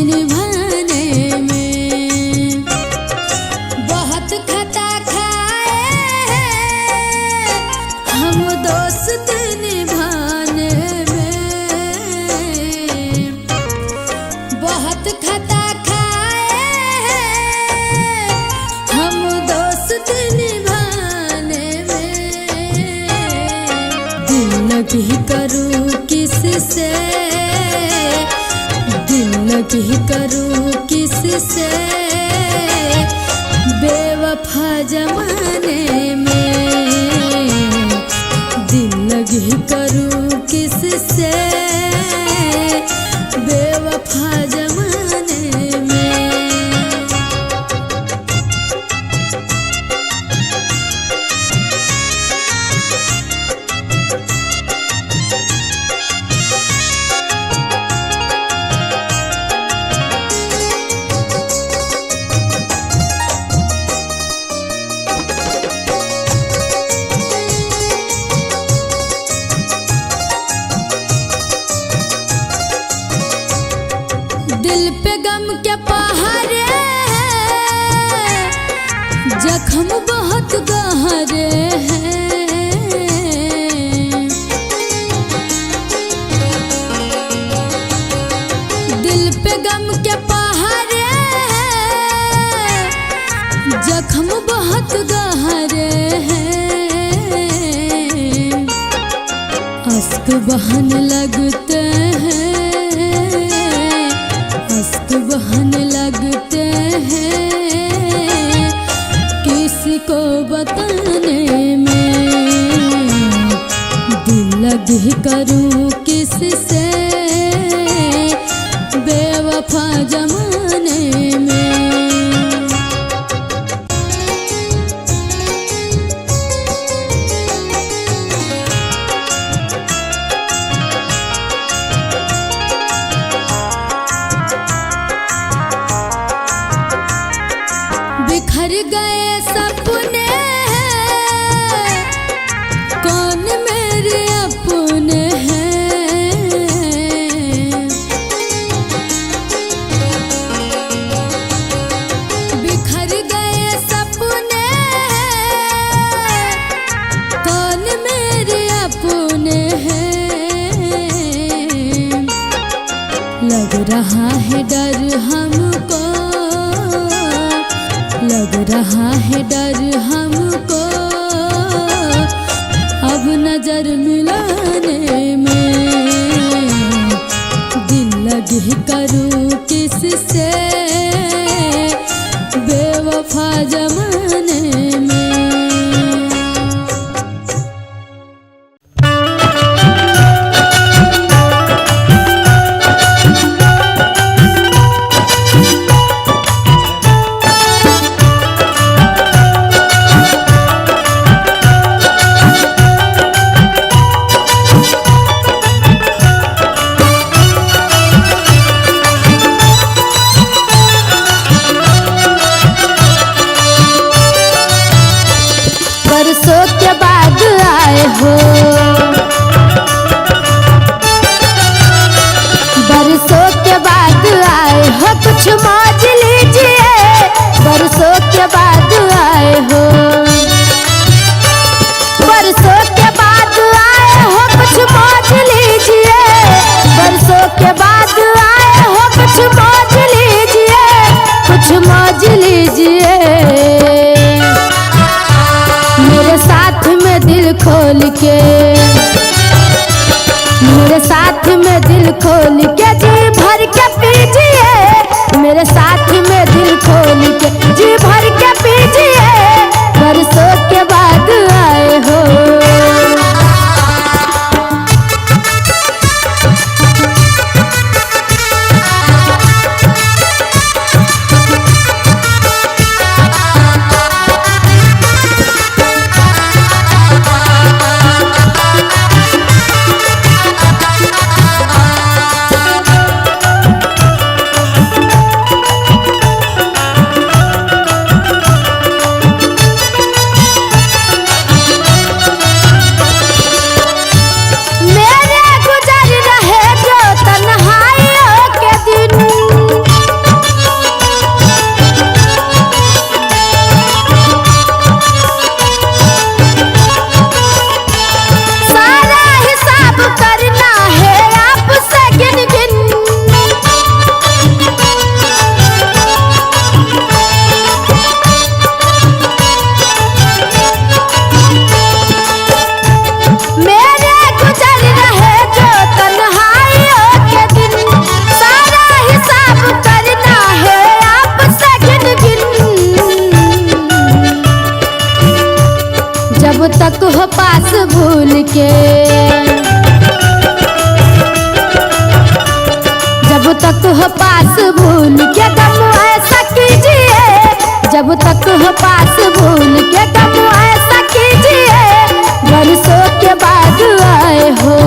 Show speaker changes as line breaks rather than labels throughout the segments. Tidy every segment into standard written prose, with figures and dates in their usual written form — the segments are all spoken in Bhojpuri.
निभाने में। बहुत खता खाए हैं हम दोस्त निभाने में। बहुत खता खाए हैं हम दोस्त निभाने में। दिल लगी करूँ किससे, दिल लगी करूँ किससे, बेवफा जमाने में। दिल लगी करूँ किससे, बेवफा जमाने में। दिल पे गम के पहाड़े हैं, जख्म बहुत गहरे हैं। दिल पे गम के पहाड़े हैं, जख्म बहुत गहरे हैं। अस्क बहन लगते हैं, अस्क बहन लगते हैं, किसी को बताने में। दिल लगी करूँ किससे, बेवफा जमाने में। बिखर गए सपने हैं, कौन मेरे अपने हैं। बिखर गए सपने हैं, कौन मेरे अपने हैं। लग रहा है डर हमको, लग रहा है डर हमको, अब नजर मिलाने में। दिल लगी करूँ किससे, बेवफा जमाने में।
बरसों के बाद आए हो, बरसों के बाद आए हो, कुछ मौज लीजिए। बरसों के बाद आए हो, बरसों के बाद आए हो, कुछ मौज लीजिए। बरसों के बाद आए हो, कुछ मौज लीजिए, कुछ मौज लीजिए। मेरे साथ में दिल खोल के, मेरे साथ में दिल खोल के जी भर के पीजिए। मेरे साथ में दिल खोल के जी भर के पीजिए। बरसों के बाद आए हो। के। जब तक हो पास भूल के गम ऐसा कीजिए, जब तक हो पास भूल के गम ऐसा कीजिए, बरसों के बाद आए हो।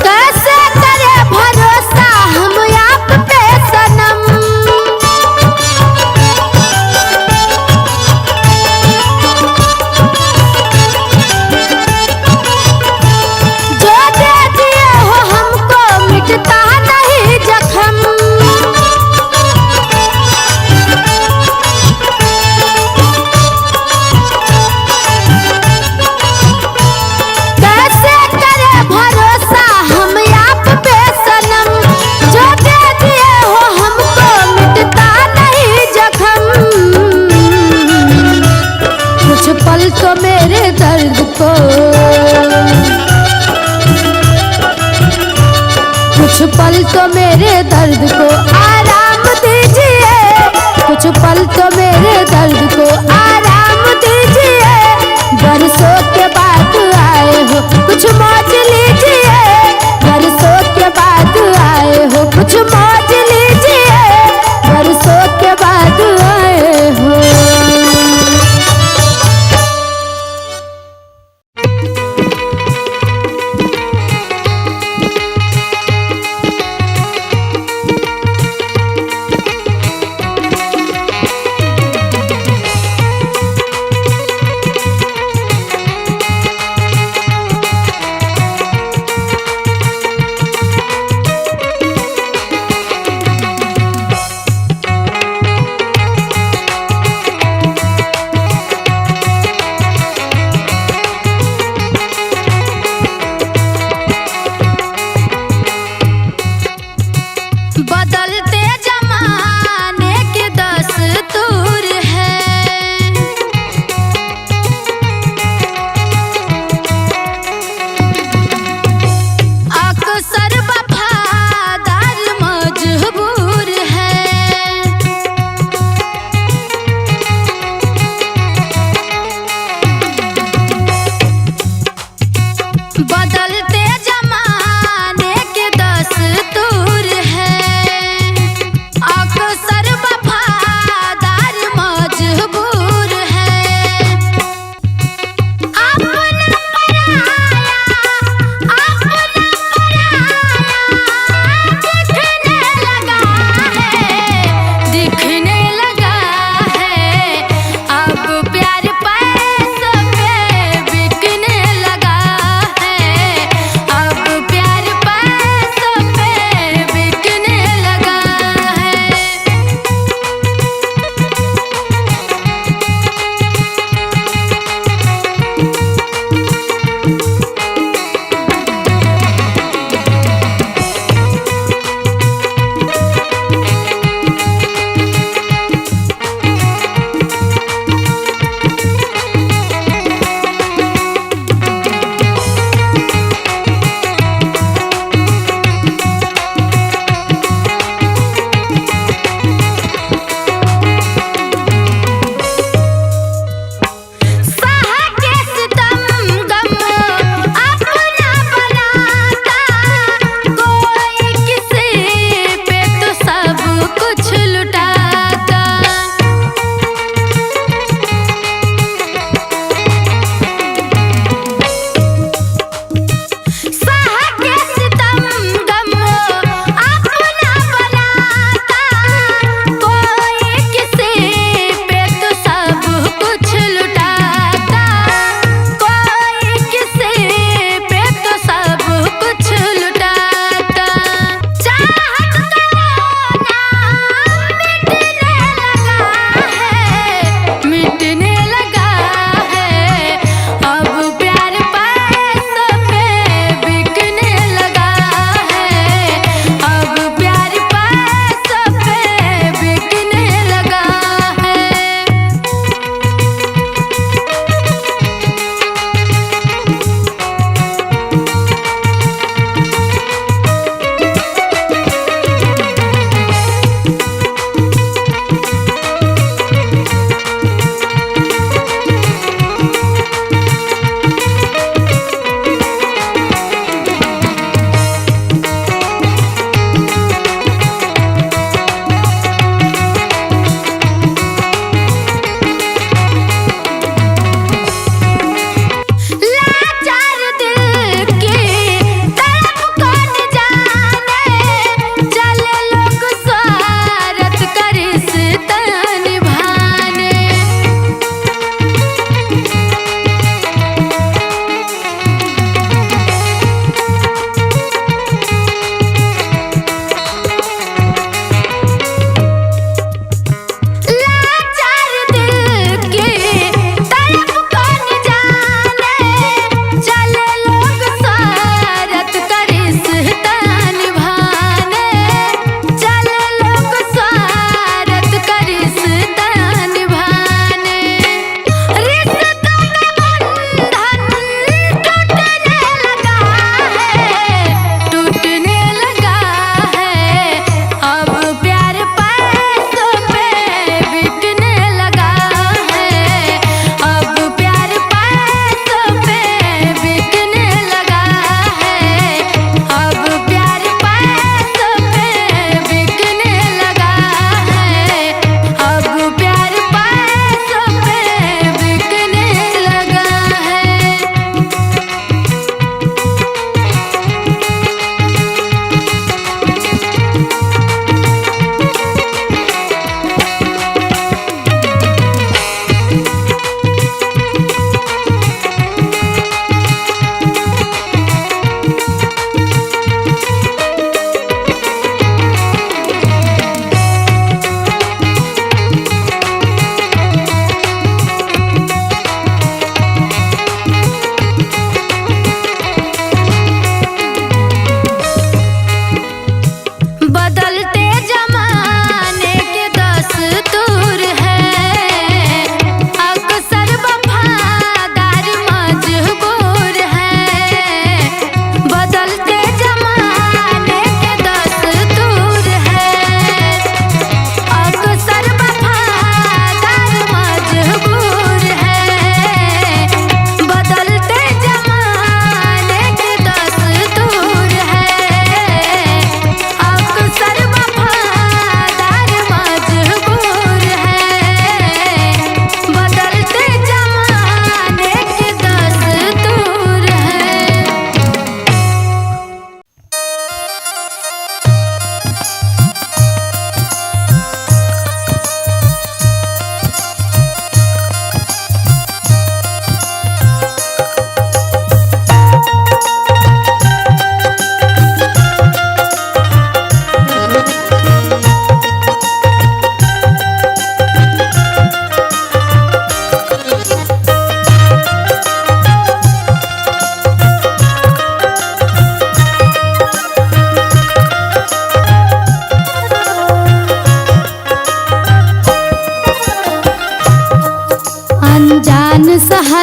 कैसे करे भरोसा हम आप पे सनम, जो दे दिए हो हमको मिटता नहीं जख्म। कैसे करे भरोसा हम आप पे सनम, जो दे दिए हो हमको मिटता नहीं जख्म। कुछ पल तो मेरे दर्द को, कुछ पल तो मेरे दर्द को आराम दीजिए, कुछ पल तो मेरे दर्द को आराम दीजिए। बरसों के बाद आए हो कुछ मौज लीजिए, बरसों के बाद आए हो कुछ मौज लीजिए, बरसों के बाद आए हो।
बदलते जमाने के दस्तूर है, अक्सर वफादार मजबूर है। बदलते जमाने के दस्तूर है, अक्सर वफादार मजबूर है। अपना पराया, अपना पराया दिखने लगा है, दिखने लगा है। अब प्यार पैसों पे बिकने लगा है,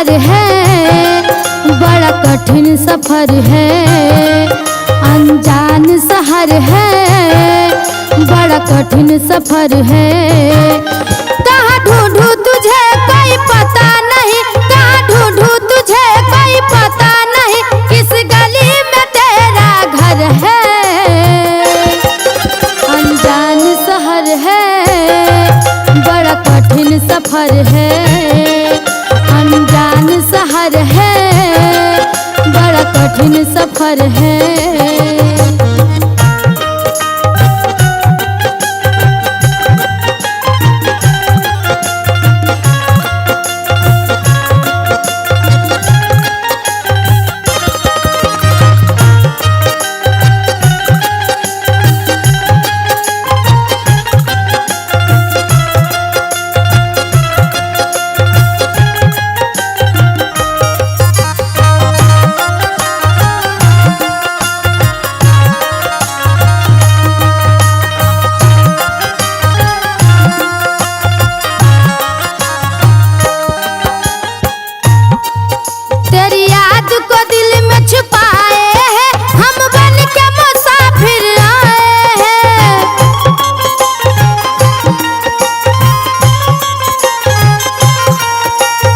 शहर है, बड़ा कठिन सफर है। अनजान शहर है, बड़ा कठिन सफर है। कहाँ ढूंढूं तुझे कोई पता नहीं, कहाँ ढूंढूं तुझे कोई पता नहीं, किस गली में तेरा घर है। अनजान शहर है, बड़ा कठिन सफर है। अनजान शहर है, बड़ा कठिन सफर है। तेरी याद को दिल में छुपाए हैं, हम बन के मुसाफिर आए हैं।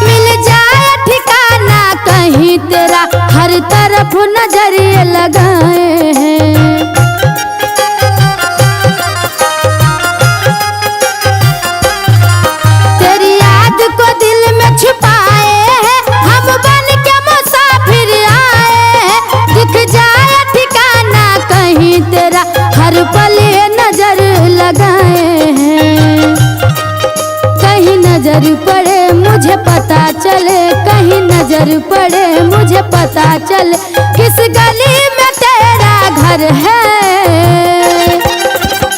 मिल जाए ठिकाना कहीं तेरा, हर तरफ नजरिए लगाए हैं। तेरी याद को दिल में छुपाए हैं, हम बन के मुसाफिर आए हैं। दिख जाए ठिकाना कहीं तेरा, हर पल ये नजर लगाए हैं। कहीं नजर पड़े मुझे पता चले, कहीं नजर पड़े मुझे पता चले, किस गली में तेरा घर है।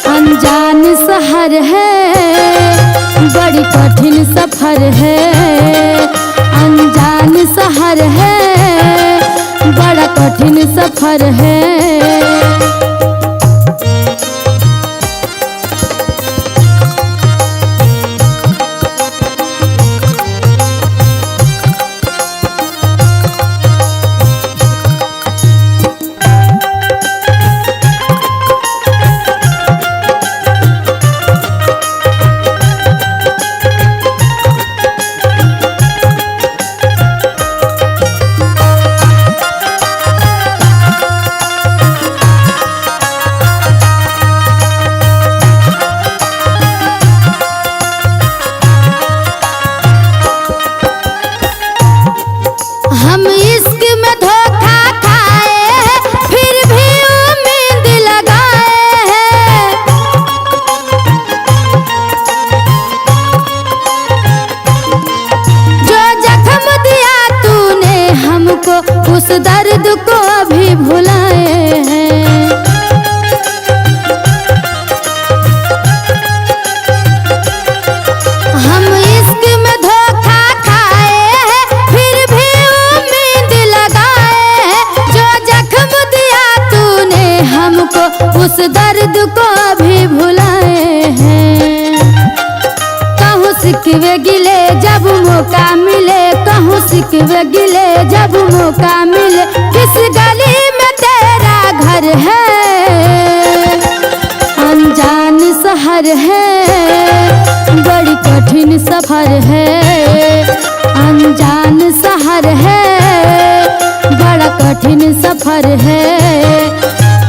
अनजान शहर है, बड़ी कठिन सफर है। अनजान शहर है, बड़ा कठिन सफर है। हम इश्क में धोखा खाए हैं, फिर भी उम्मीद लगाए हैं। जो जख्म दिया तूने हमको, उस दर्द को अभी भुलाए हैं। हम इश्क में धोखा खाए हैं, फिर भी उम्मीद लगाए हैं। जो जख्म दिया तूने हमको, उस दर्द को अभी भुलाए हैं। कहूँ सिकवे गिले जब मौका मिले, कहूँ सिकवे गिले जब मौका मिले, किस गली में तेरा घर है। अनजान शहर है, बड़ी कठिन सफर है। अनजान शहर है, बड़ा कठिन सफर है।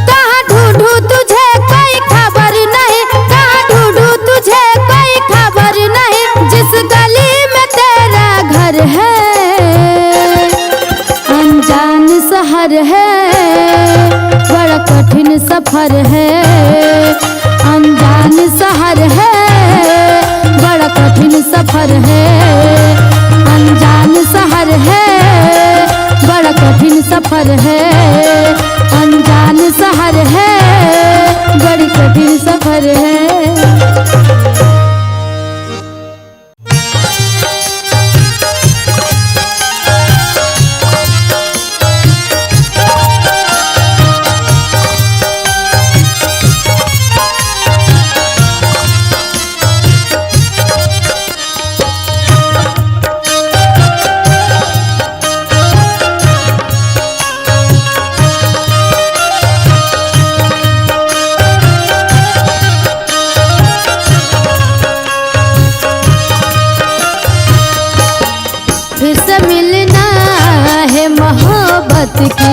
कहाँ ढूंढूं तुझे कोई खबर नहीं, कहाँ ढूंढूं तुझे कोई खबर नहीं, जिस गली में तेरा घर है। अनजान शहर है, बड़ा कठिन सफर है। अनजान शहर है, बड़ा कठिन सफर है। अनजान शहर है, बड़ा कठिन सफर है। अनजान शहर है, बड़ी कठिन सफर है।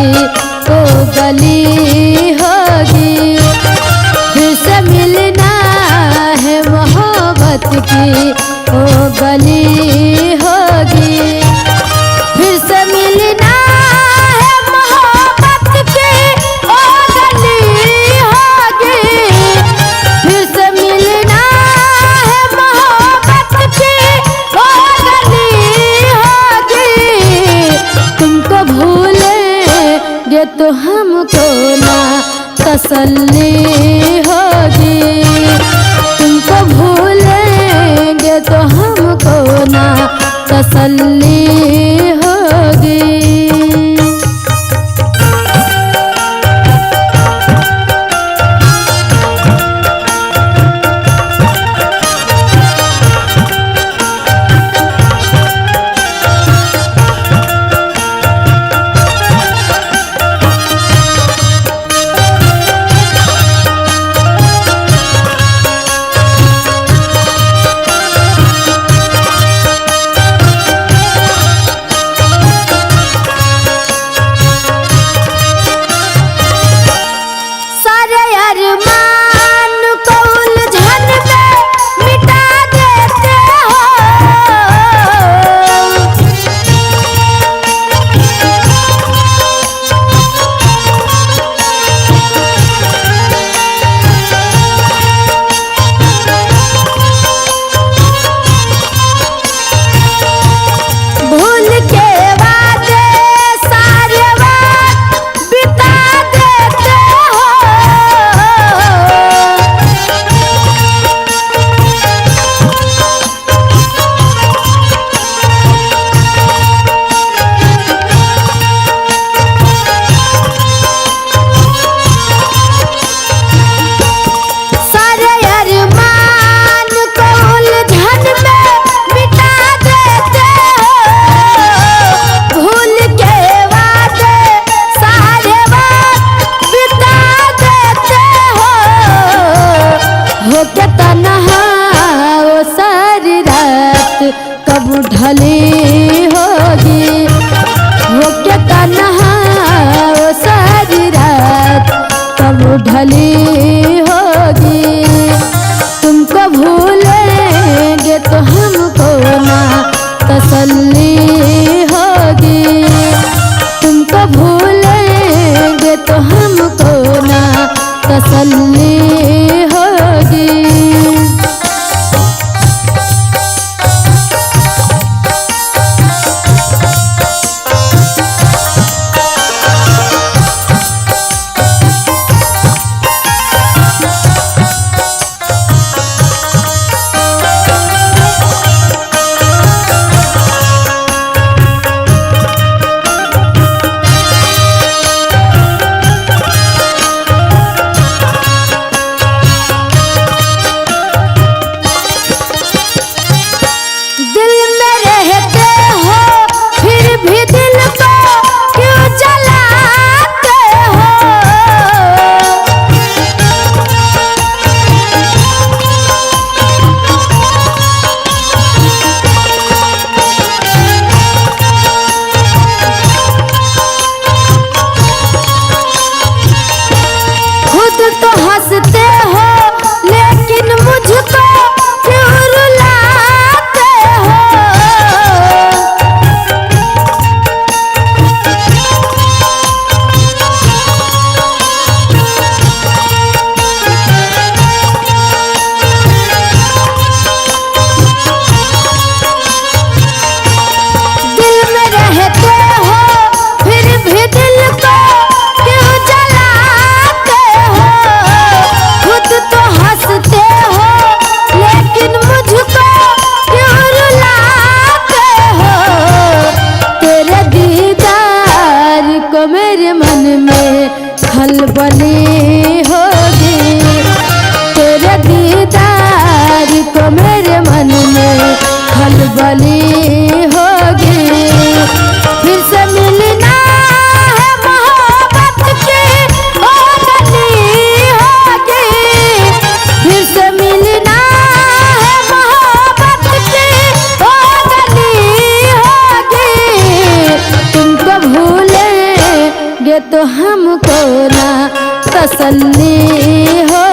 की ओ गली होगी। फिर से मिलना है मोहब्बत की ओ गली होगी। फिर से मिलना है मोहब्बत की ओ गली होगी। फिर से मिलना है मोहब्बत की ओ गली होगी। तुमको भूलेंगे तो हमको ना तसल्ली होगी। तुमको भूलेंगे तो हमको ना तसल्ली होगी। सारे अरमान को उलझन में मिटा देते हो। भूल के वादे सारे वक्त बिता देते हो। सारे अरमान को उलझन में मिटा देते हो। भूल के वादे सारे वक्त बिता देते हो। हो के तन्हा वो सारी रात कब ढली होगी। हो के तन्हा वो सारी रात कब ढली होगी। तुमको भूलेंगे तो हमको ना तसल्ली होगी। तुमको भूलेंगे तो हमको ना तसल्ली होगी। दिल में रहते हो फिर भी दिल को क्यों जलाते हो। खुद तो हंसते हो लेकिन मुझको क्यों रुलाते हो। दिल में रहते हो फिर भी दिल को क्यों जलाते हो। खुद तो हंसते हो लेकिन मुझको क्यों रुलाते हो। तेरे दीदार को मेरे मन में खलबली होगी। तेरे दीदार को मेरे मन में खलबली होगी। फिर से मिलना है मोहब्बत की ओ गली होगी। फिर से मिलना है मोहब्बत की ओ गली होगी। तुमको भूलेंगे तसल्ली हो।